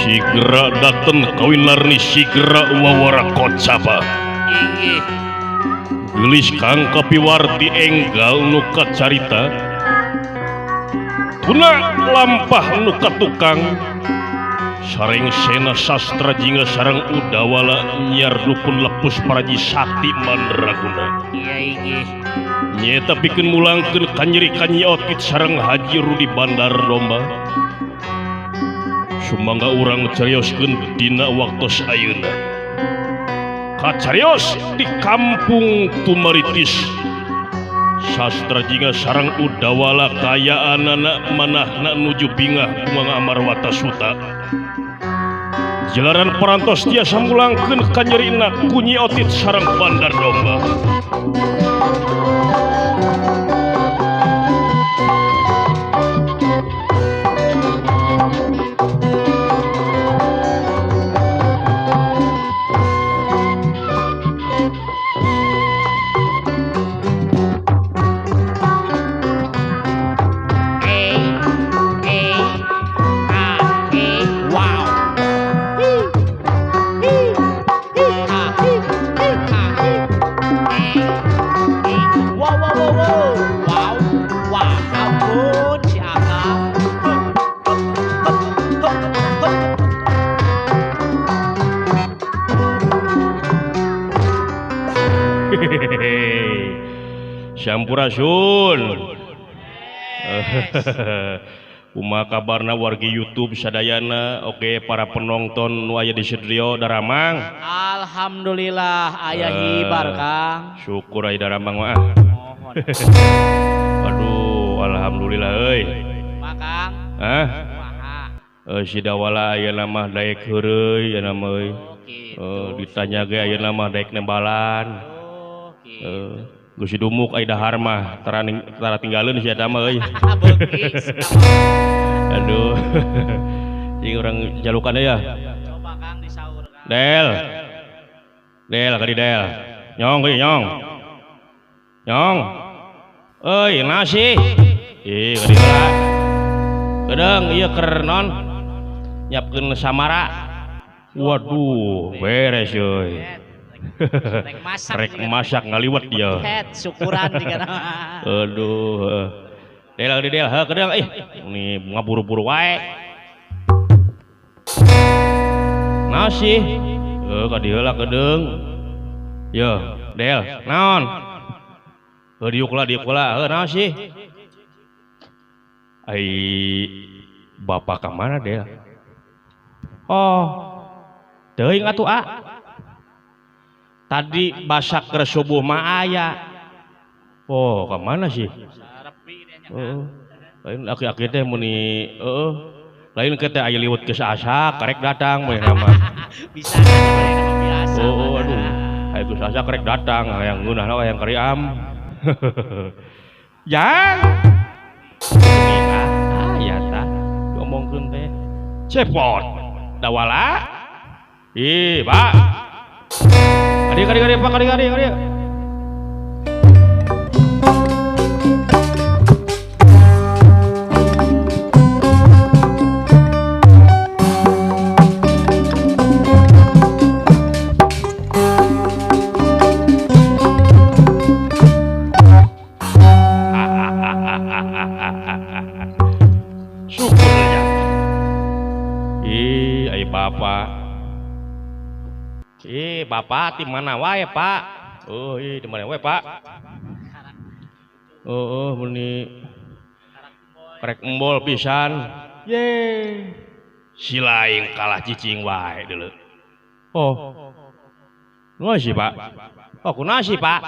Sigra dateng kawinarni sigra wawara kocapa. Inggih. Geulis kang kapiwarti enggal nu kacarita. Tuna lampah nu katukang. Sareng sena sastra jingga sareng udawala nyiar dukun lepus paraji sakti mandraguna. Iya inggih. Nyeta pikeun mulangkeun kanyeri kanyi otit sareng Haji Rudi Bandar Domba. Sumangga urang carioskeun dina waktos ayeuna. Kacarios di kampung Tumaritis. Sastra jingga sareng udawala kayaanana manahna nuju bingah bunga Amarwata Suta. Jalaran parantos tiasa mulangkeun kanyerina kunyi otit sareng Bandar Domba. Sampurasun. Kumaha kabarna wargi YouTube sadayana? Oke, para penonton nu aya di studio daramang. Alhamdulillah aya hibar Kang. Syukur aya daramang mah. Aduh, alhamdulillah euy. Kumaha Kang? Hah? Kumaha? Si dawala ayeuna mah daek heureuy ayeuna mah euy. Oh, gitu. Ditanya ge ayeuna mah daek nembalan. Oh, gitu. Geus dumuk ai dahar mah tara tinggalin si eta mah euy. Aduh. Jadi orang jalukan ya. Coba Kang disaur Kang. Del. Del kali del. Nyong euy nyong. Nyong. Euy nasi. Ih kali heula. Kedeung ieu keur non nyiapkeun samara. Waduh, beres euy. Rek masak, rek masak ngaliwet dia. Het syukuran juga. Aduh. Del del heuh kedeung ih. Ini ngaburu-buru wae. Nasi. Heuh ka dieu lah kedeung. Yo, Del, naon? Heuh diuk lah, diuk lah. Heuh naon sih? Ai bapak ka mana, Del? Oh. Teuing atuh, A. Tadi basak ke subuh mah aya. Oh, ke mana sih? Heeh. Lain aki-aki teh muni heeh. Lain ke teh aya liwet geus asak karek datang mah mah. Bisa biasa. Oh, aduh. Aya geus asak karek datang hayang ngeunah hayang kariam. Jang. Ah, ya tah. Diomongkeun teh. Cepot. Dawala. Ih, Pak. Kadi kadi kadi Pak kadi kadi kadi. Syukur ya. Ih, ai bapak. Ih, bapak di mana wae, Pak? Oh, ih di mana wae, Pak? Oh, oh meni krek embol pisan. Ye. Si lain kalah cicing wae deuleu. Oh. Nasi, Pak. Oh, kunasi, Pak.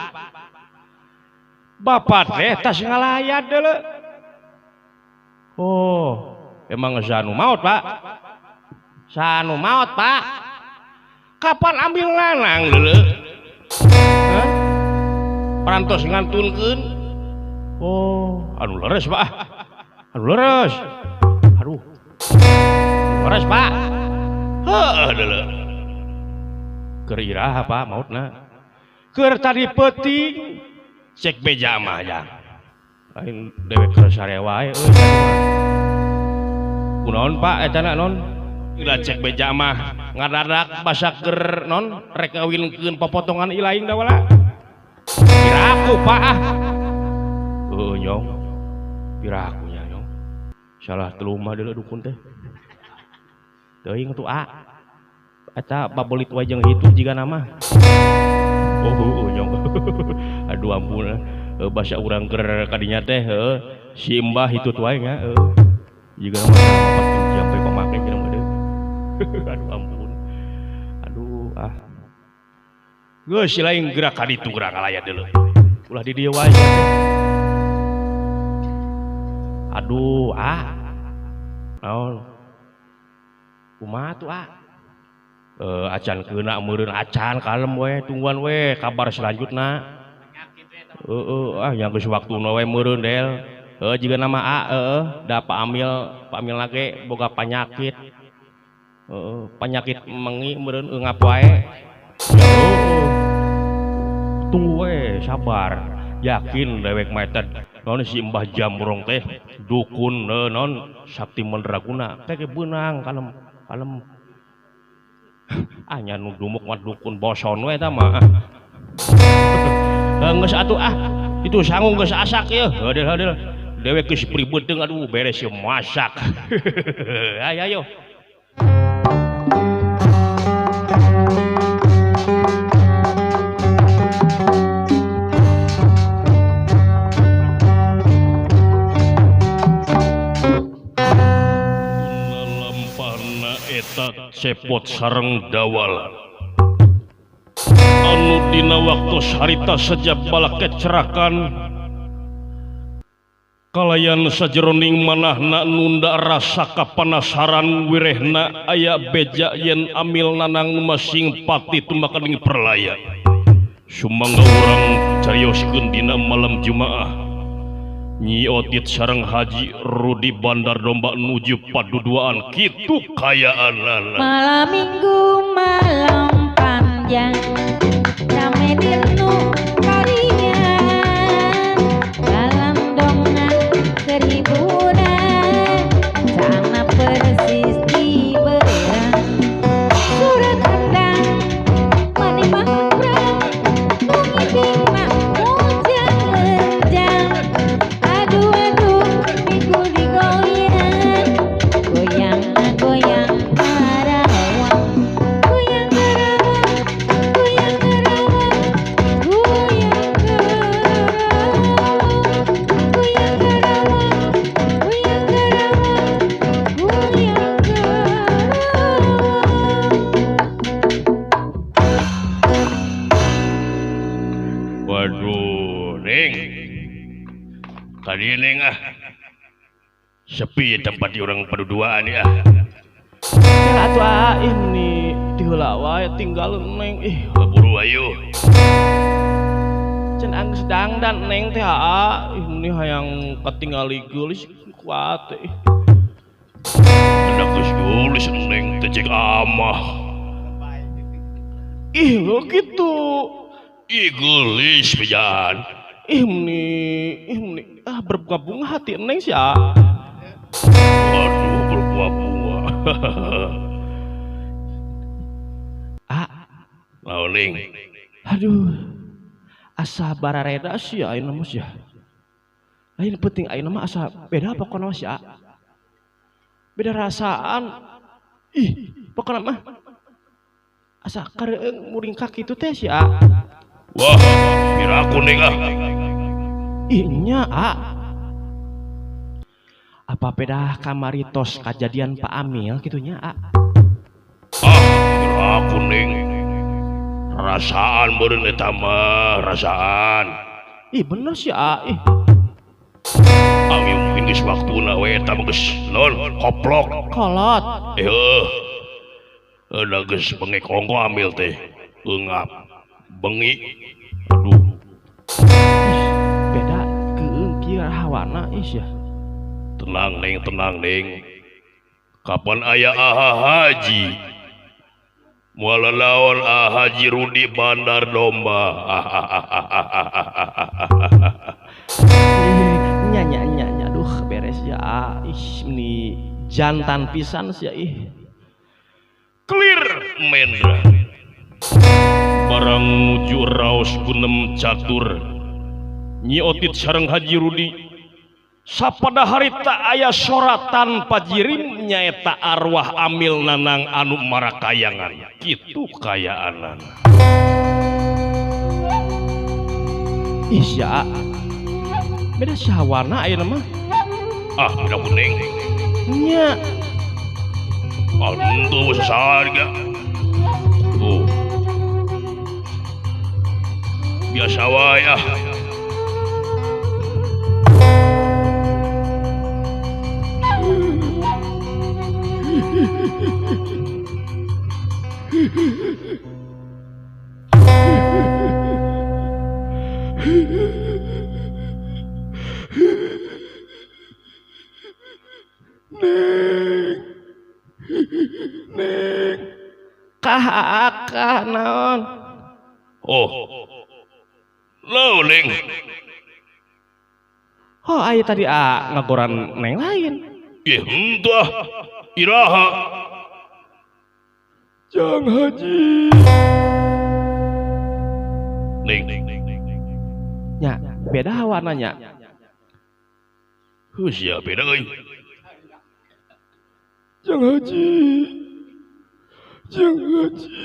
Bapak teh tas ngalayat deuleu. Oh, emang sanu maot, Pak? Sanu maot, Pak. Kapan ambil lanang deuleu? Hah? Parantos ngantunkeun. Oh, anu leres, Pak. Anu leres. Aduh. Leres, Pak. Heuh deuleu. Keur iraha, Pak, maotna? Keur tadi peuting cek beja mah jang. Lain dewek keur sare wae euy. Naon Pak eta na non? Ulah cek beja mah ngadadak basa keur non rek ngawinkeun popotongan ilaing da wala. Piraku Pak ah. Heuh nyong. Piraku nya nyong. Salah telu mah deuleu dukun teh. Teuing tuh ah. Eta babelit wae jeung hitu jigana mah. Oh heueuh nyong. Aduh ampun basa urang keur kadinya teh heueuh si Mbah hitut wae nya heueuh. Jigana mah 4 jam sampai pamake cenah mah deui. Aduh ampun. Aduh ah. Geus lain gerak ka ditu gerak ngalaya deuleu. Ulah di dieu wae. Aduh ah. Naon? Kumaha tuh ah? Acan keuna meureun acan kalem we tungguan we kabar selanjutna. Heeh ah nya geus waktuna we meureun del. Heuh jiga nama A heeh da Pak Amil lage boga panyakit. Heeh panyakit mengi meureun eungap wae. Heeh. Tunggu we sabar. Yakin dewek mah eta naon si Mbah Jamrong teh dukun naon sakti mandraguna teh beunang kalem kalem. Ah nya nu dumuk mah dukun boson we eta mah. Geus atuh ah itu sangu geus asak ieu. Hadeul hadeul. Dewek geus pribeuteung aduh beres ieu masak. Ayo ayo. Lalampahna eta cepot sareng dawala. Anu dina waktu harita saja balak kecerakan kalayan sajeroning manahna nunda rasa kapanasaran wirehna aya beja yen amil nanang masing pati tumakaning perlaya. Sumangga urang carioskeun dina malam Jumaah. Nyi Otit sareng Haji Rudi Bandar Domba nuju paduduaan kitu kayaanana. Malam Minggu malam panjang rame dinu karian dalam dongan kerhiburan sama persis di berang surat tendang manimang prang ngiping mujang lenjang aduh aduh pikul digoyang goyang goyang Karawang goyang Karawang goyang Karawang goyang Karawang goyang Karawang goyang Karawang goyang Karawang. Waduh, Neng. Kali Neng ah. Sepi tempat di orang paduduaan ya. Ya atuh ah, ih meni diheula wae tinggal Neng ih buru ayo. Can anggeus dangdan Neng teh aa, ih meni hayang katingali geulis kuat teh. Ada geus geulis Neng teh cek amah. Ih lo kitu. Ih geulis pisan. Ih meni ah berbunga-bunga hati Neng sih ah. Waduh berbunga-bunga. Ah, naon Neng? Aduh. Asa barareda sih ayeuna mah sia. Lain penting ayeuna mah asa beda pokona mah sia. Beda rasaan. Ih, pokona mah asa kareueung muringkak kitu teh sia. Wah, piraku Neng ah. Ih nya ah. Apa pedah kamari tos kajadian Pak Amil kitunya ah? Ah, piraku Neng. Rasaan meureun eta mah, rasaan. Ih bener sih ah, ih. Ami mungkin geus waktuna we eta mah geus non koplok. Kolot. Heuh. Da geus bengek ongko amil teh. Eungap. Bengi. Aduh. Ih, beda keueung kieu hawana ih sia. Tenang Neng, tenang Neng. Kapan aya Aha Haji? Moal laon Haji Rudi Bandar Domba. Nya nya nya nya duh beres ya. Ih meni Jantan pisan sia ih. Clear Mendra. Barang nuju raos gunem catur. Nyi Otit sareng Haji Rudi. Sapada harita aya soratan pajirim nyaeta arwah amil nanang anu marakayangan. Kitu kayaanan. Ih sia. Beda sawarna ayeuna mah. Ah, beda kuning. Nya. Aduh, saharga. Tuh. Biasa wae ah. Neng, neng, kah naon? Oh, lo neng. Oh, ayo tadi a ngagoran neng lain. Ih, henteu ah, iraha. Jang Haji. Neng, nya beda warnanya. Heuh sia beda euy. Jang Haji, Jang Haji,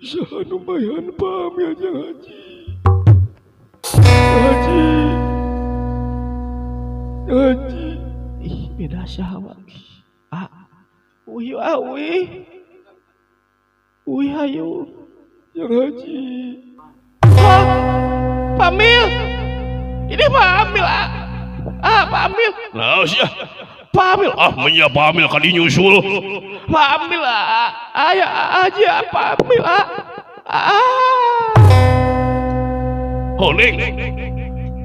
saha nu mayan pamil Jang Haji, Jang Haji, Jang Haji. Ih beda saha ah, uih ah uih, uih hayu, Jang Haji. Oh, pamil, ini pamil ah, ah pamil. Nah sia. Pamil ah menya pamil kali nyusul. Pamil ah, ayah aja pamil ah. Ah. Oh neng,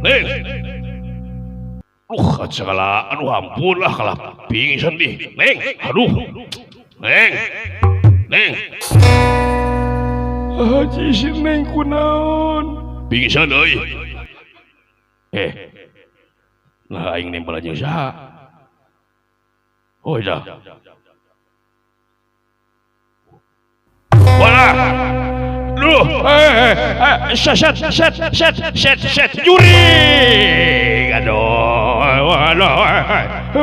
neng. Segala aduh ampun lah kalah pingsan dih. Neng, aduh. Neng. Neng. Haji si neng kunaon? Pingsan euy. Nah aing nempel aja saha? Oh iya. Wala. Duh, set set set set set jurig. Aduh, aduh.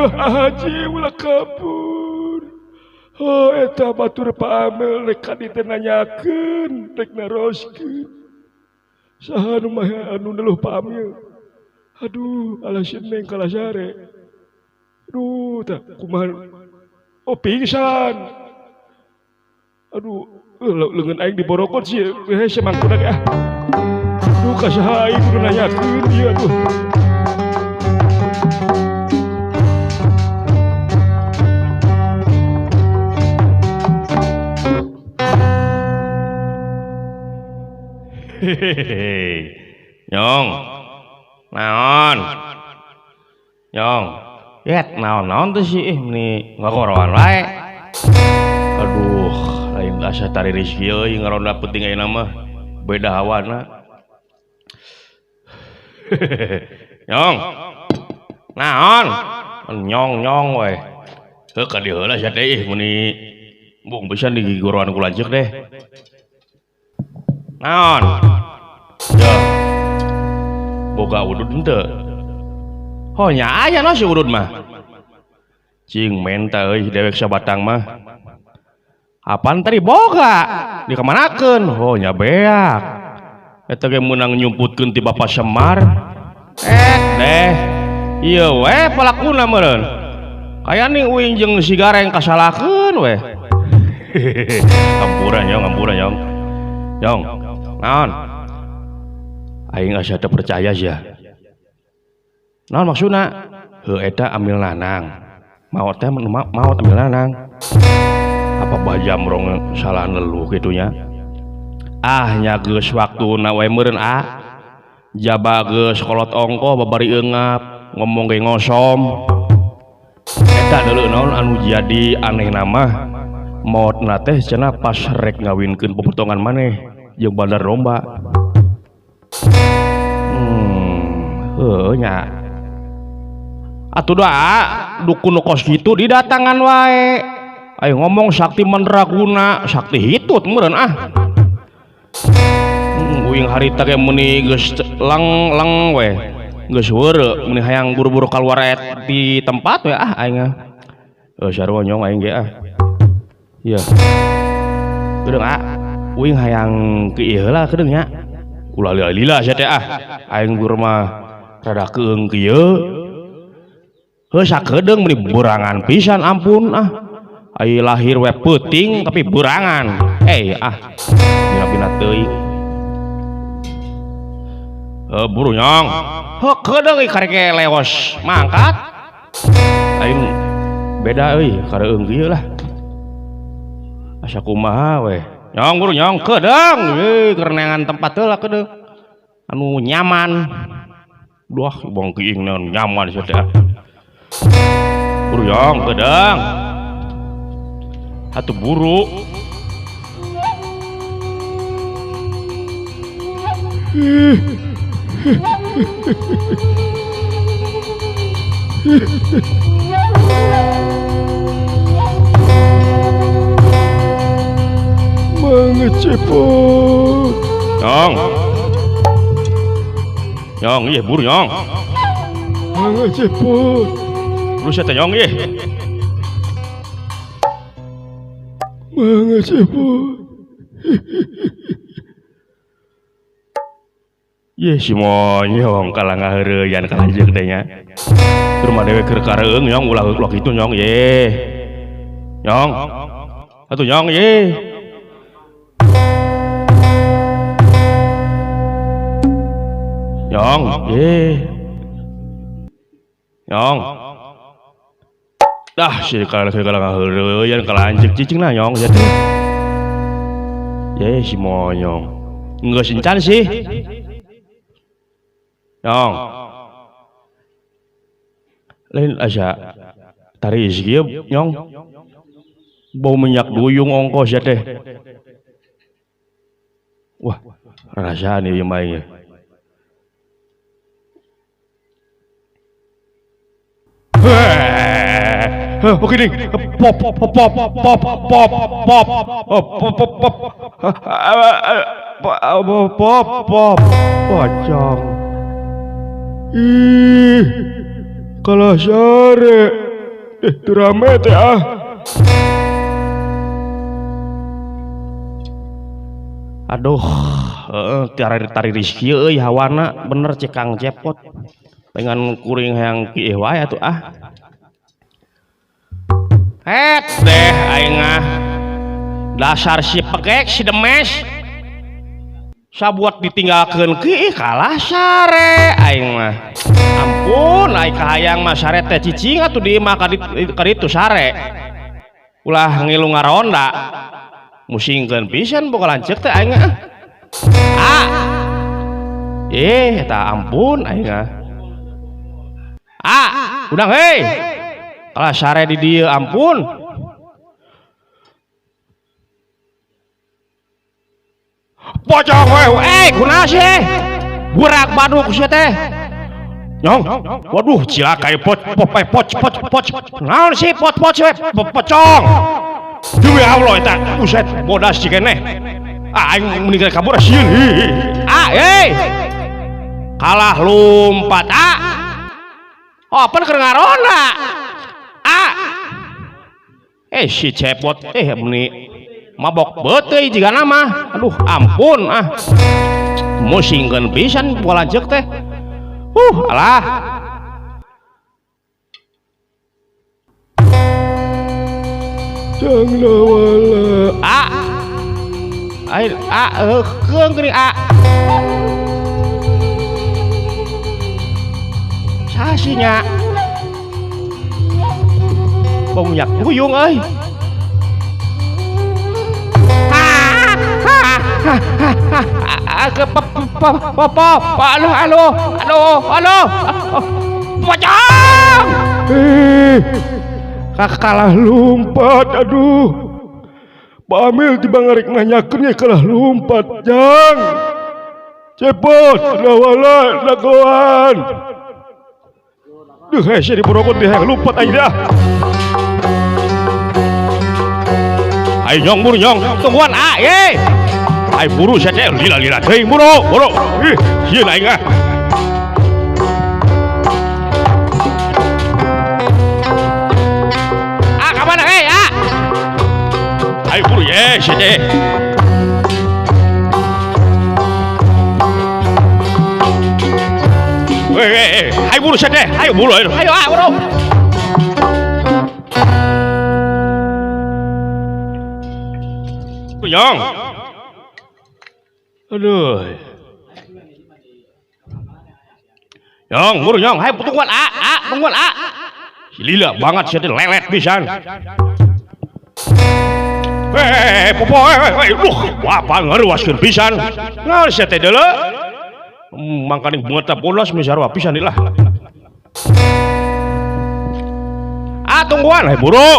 Haji ulah kabur. Oh, eta batur Pak Amel rek ka dieu nanyakeun, rek naroskeun. Saha nu mah anu neluh Pak Amel? Aduh, alah si neng kalah sare. Aduh, tak kumaha. Oh, pingsan. Aduh, leungeun aing diborokot sih, hese mangkuna ge ah. Aduh, ka saha aing kudu nanyakeun ieu aduh. Hehehe. Nyong. Naon? Nyong. Yet, naon-naon tuh sih ih meni ngakoroan wae. Aduh, lain asa tariris kieu euy ngaronda penting ayeuna mah. Beda hawana. Nyong. Naon? Nyong-nyong we. Heuh ka dieu heula sia teh ih meni bung pisan digigoroan ku lanceuk deh. Naon? Ya. Boga udud henteu. Oh nya aya no si udud mah. Cing menta euy dewek sabatang mah. Apaan tadi boga? Dikamanakeun? Oh nya beak. Eta ge meunang nyumputkeun ti Bapak Semar. Deh. Ieu we palakuna meureun. Kaya ning uing jeung si Gareng kasalakeun we. Ampura nyong, ampura nyong. Nyong. Naon? Aing asa teu percaya sia. Naon maksudna? Heuh eta amil nanang. Maot teh maot amil nanang. Apa bajamrong salah neluh kitu nya? Ah nya geus waktuna we meureun ah. Jaba geus kolot ongkoh babari eungap, ngomong ge ngosom. Eta deuleu naon anu jadi anehna mah maotna teh cenah pas rek ngawinkeun pepotongan maneh jeung bandar domba. Heuh nya. Atuh da dukun nu kos kitu didatangan wae. Ayo ngomong sakti mandraguna, sakti hitut meureun ah. Uing harita ge meuni geus leng-leng we. Geus weureu meuni hayang buru-buru kaluar di tempat we ah aing ah. Sarua nyong aing ge ah. Ieu. Kedeung ah. Uing hayang ke ieu heula kedeung nya. Ulah lila-lila sia teh ah. Aing buru mah rada keung kieu. Heuh sakedeung meuni berangan pisan ampun ah. Ai lahir we peuting tapi berangan. Ah bina-bina teuing. Buru nyong. Heuh kedeung ieu karek ge leos mangkat. Aing beda euy kareung kieu lah. Asa kumaha we. Nyong buru nyong kedeung euy keur neangan tempat heula kedeung. Anu nyaman. Duh bong kiing naon nyaman sia teh. Buru nyong kedeung. Atuh buru. Mangecepot. Nyong. Nyong, ieu buru nyong. Mangecepot. Buru sia teh nyong ieu. Mangecepot. Ye si monyong kalah ngaheureyan ka lanceuk teh nya. Keur mah dewe keur kareung nyong ulah ulah kitu nyong ye. Nyong. Atuh nyong ye. Nyong ye. Nyong. Dah si kalah ngaheureyan ka lanceuk cicing lah nyong sia teh. Ye si monyong. Geus encan sih. Nyong. Lain asa taris kieu nyong. Bau minyak duyung ongkos ya teh. Wah, rasaan ieu mah ieu. Oke nih, pop pop pop pop pop pop pop pop pop pop pop pocong. Ih, kalah sare. Teu rame teh ah. Aduh, tari rizki euy hawana bener cek Kang Cepot. Pengen kuring hayang kieu wae atuh ah. Het deh aing ah. Dasar si pekek si demes. Sabuat ditinggalkeun kieu kalah sare aing mah. Ampun aing kahayang mah sare teh cicing atuh di imah ka ditu sare. Ulah ngilu ngaronda. Musingkeun pisan boga lanceuk teh aing ah. Ah. Eta ampun aing ah. Ah, udang hei. Kalah sare di dieu ampun. Pocong we, kunaon sih? Burak baduk sia teh. Nyong, waduh cilaka ieu poc pop poc poc poc. Naon sih pot poc we, pocong. Demi Allah eta, buset bodas si keneh. Ah aing mending kabur sieun. Ah, hei. Kalah lompat ah. Oh, pan keur ngaronda. Ah. Si Cepot meni mabok beuteui jigana mah. Aduh, ampun ah. Musingkeun pisan pola lanceuk teh. Alah. Jang lawala. Ah. Ai ah keung geuning ah. Sasinya. Bau minyak duyung euy. Aduh, aduh, aduh, aduh. Pocong. Kalah lompat, aduh. Pak Amil tiba ngarik nanyakeun ge kalah lompat, jang. Cepot, lawala, dagoan. Duh hese diborogot teh lompat aing dah. Ayo nyong buru nyong, tungguan ah ye. Ayo buru sia teh lila-lila teuing buru, buru. Ih, sieun aing ah. Ah, ka mana hei ah? Ayo buru ye sia teh. Hei, ayo buru sia teh, ayo buru, ayo. Ayo ah, buru. Nyong. Aduh. Nyong, buru nyong, hayo tungguan ah, ah, tungguan ah. Lila banget sia teh lelet pisan. Hei, popo, hei, duh, bapak ngaruaskeun pisan. Naon sia teh deuleu? Mangkaning bunga bolos misarua pisan lah. Ah, tungguan, hayo buru.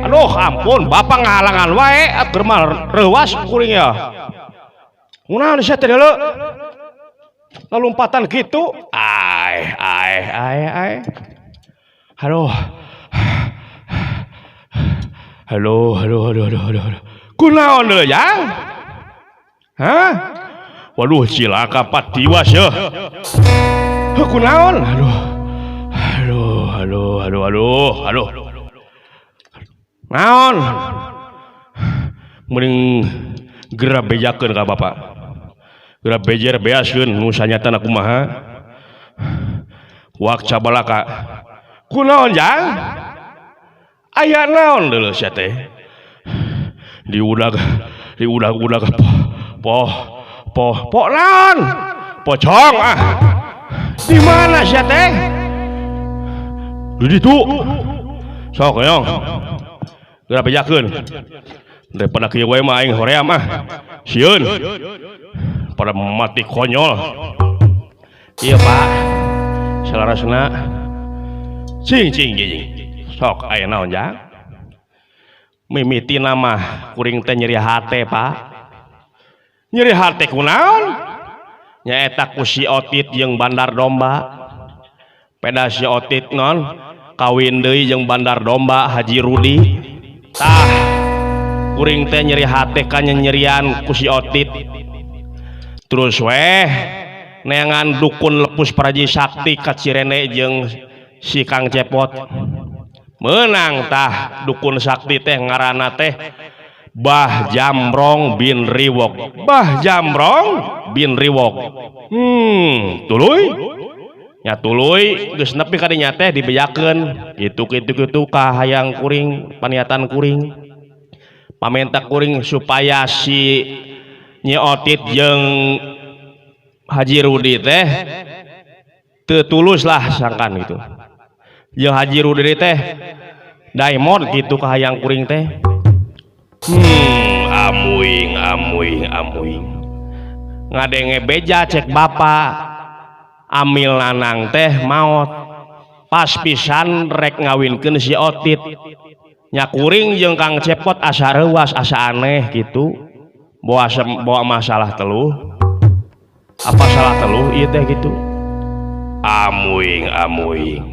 Aduh ampun bapak ngahalangan wae keur mah reuwas kuring ya. Kunaon sia teh deuleu? Lalompatan kitu. Ai ai ai ai. Aduh. Halo halo halo halo halo. Kunaon deuleu jang? Hah? Waduh cilaka patiwas yeuh. Heuh kunaon? Aduh. Aduh aduh aduh aduh aduh. Naon? Mending geura bejakeun ka bapak. Geura bejer beaskeun nu sanyatana kumaha. Wak cabalaka. Kunaon jang? Aya naon deuleu sia teh? Diudag diudag-udag poh poh poh naon? Pocong ah. Di mana sia teh? Di ditu. Sok nyong. Geura bejakeun. Daripada kieu wae mah aing hoream ah. Sieun. Pada mati konyol. Iya Pak. Salarasna. Cing cing cing. Sok aya naon jang? Mimitina mah kuring teh nyeri hate Pak. Nyeri hate kunaon? Nyaeta ku si Otit jeung bandar domba. Peda si Otit non kawin deui jeung bandar domba Haji Rudi. Tah kuring teh nyeri hate ka nyerian ku si Otit. Terus weh neangan dukun lepus Paraji Sakti ka Cirene jeung si Kang Cepot. Menang tah dukun sakti teh ngaranna teh Bah Jamrong bin Riwok. Bah Jamrong bin Riwok. Tuluy nya tuluy geus nepi ka dinya teh dibejakeun kitu kitu kitu ka hayang kuring paniatan kuring pamenta kuring supaya si Nyi Otit jeung Haji Rudi teh teu tulus lah sangkan gitu. Jeung Haji Rudi teh daimon kitu ka hayang kuring teh. Amuing amuing amuing. Ngadenge beja cek bapak. Amil lanang teh maot pas pisan rek ngawinkeun si Otit. Nya kuring jeung Kang Cepot asa reuwas asa aneh gitu. Bawa masalah teluh. Apa salah teluh ieu teh gitu. Amuing amuing.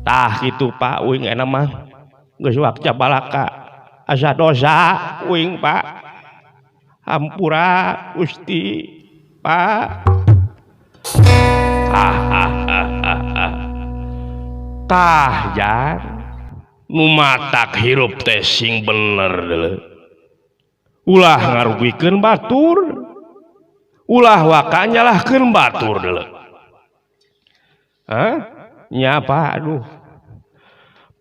Tah kitu Pak uing enak mah. Geus wakca balaka. Asa dosa uing Pak. Hampura Gusti Pak. Tah jan nu matak hirup teh sing bener deuleu. Ulah ngarugikeun batur. Ulah waka nyalahkeun batur deuleu. Hah? Nya Pak aduh.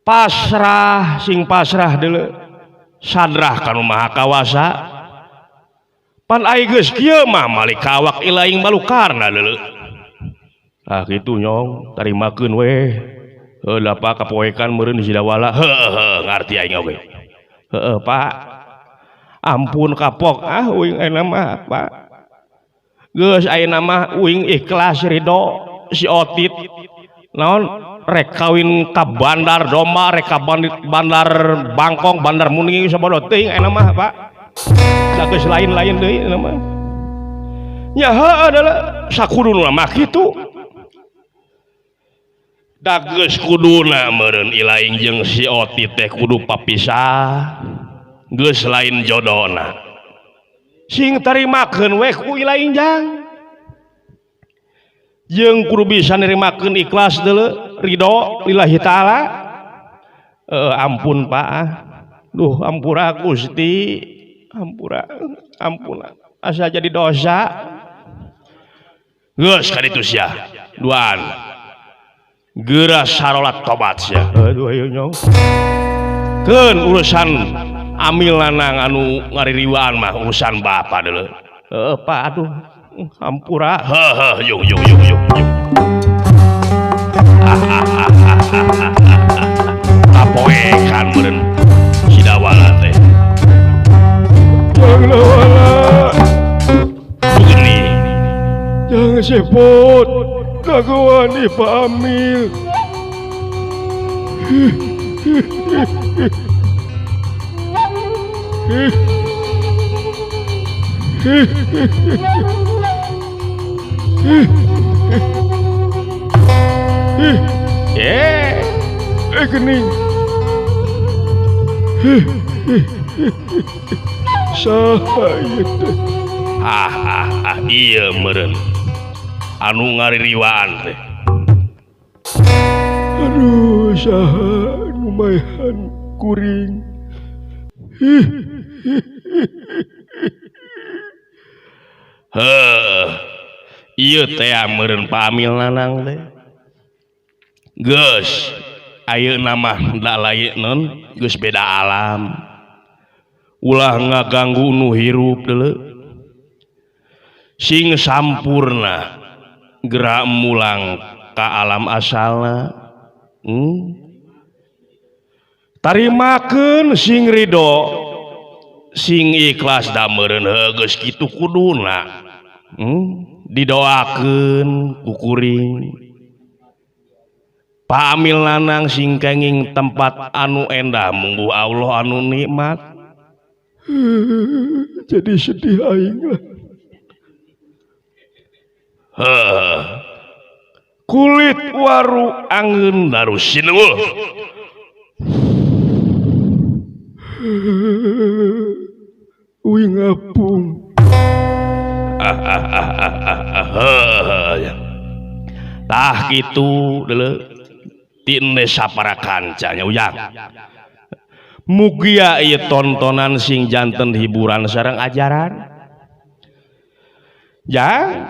Pasrah sing pasrah deuleu. Sadrah ka nu Maha Kawasa. Pan ai geus kieu mah malik kawak ilaing balukarna deuleu. Ah kitu nyong, tarimakeun weh. Heuh da Pak kapoekan meureun sidawala. Heuh ngarti aing oge. Heueuh Pak. Ampun kapok ah uing ayeuna mah Pak. Geus ayeuna mah uing ikhlas ridho si Otit. Naon rek kawin ka bandar domba, rek ka bandar Bangkong, bandar Muning sabodo teuing ayeuna mah Pak. Da geus lain-lain deui ayeuna mah. Nya heueuh deuleu sakuduna mah kitu. Da geus kuduna meureun Ilaing jeung si Oti teh kudu papisah. Geus lain jodona. Sing tarimakeun we ku Ilaing jang. Jeung kudu bisa nerimakeun ikhlas deuleu ridho lillahi taala. Ampun Pak ah. Duh ampura Gusti, ampura, ampura. Asa jadi dosa. Geus ka ditu sia. Duaan. Geura sarolat tobat sia. Aduh ayo nyong. Keun urusan amil lanang anu ngaririwaan mah urusan bapa deuleu. Heuh Pak aduh ampura. Heuh heuh yuk yuk yuk yuk. Kapoekan meureun si Dawala teh. Jang Dawala. Begini. Jangan sepot. Dagoan Pak Amil. Gening. Saha ieu teh? Ah ieu meureun anu ngaririwaan teh. Aduh saha nu maehan kuring. Heuh ieu teh meureun Pak Amil Nanang teh. Geus ayeuna mah da lain non geus beda alam. Ulah ngaganggu nu hirup deuleu. Sing sampurna gerak mulang ka alam asalna. Tarimakeun sing ridho sing ikhlas da meureun heuh geus kitu kuduna. Didoakeun ku kuring. Pak Amil Nanang sing kenging tempat anu endah mungguh Allah anu nikmat. Jadi sedih aing lah. Heuh. Kulit waru angeun darus sinunggul. Uing ngapung. Tah kitu deuleu. Tine sapara kancanya ujang. Mugia ieu tontonan sing janten hiburan sareng ajaran. Jang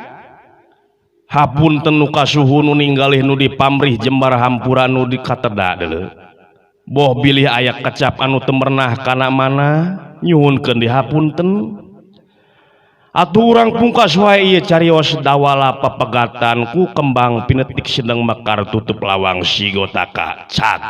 hapunten nu kasuhun nu ninggalih nu dipamrih jembar hampura nu dikateda deuleu. Boh bilih aya kecap anu teu merenah kana mana nyuhunkeun dihapunten. Atuh urang pungkas wae ieu carios dawala papegatan ku kembang pinetik sedeng mekar tutup lawang sigotaka cak.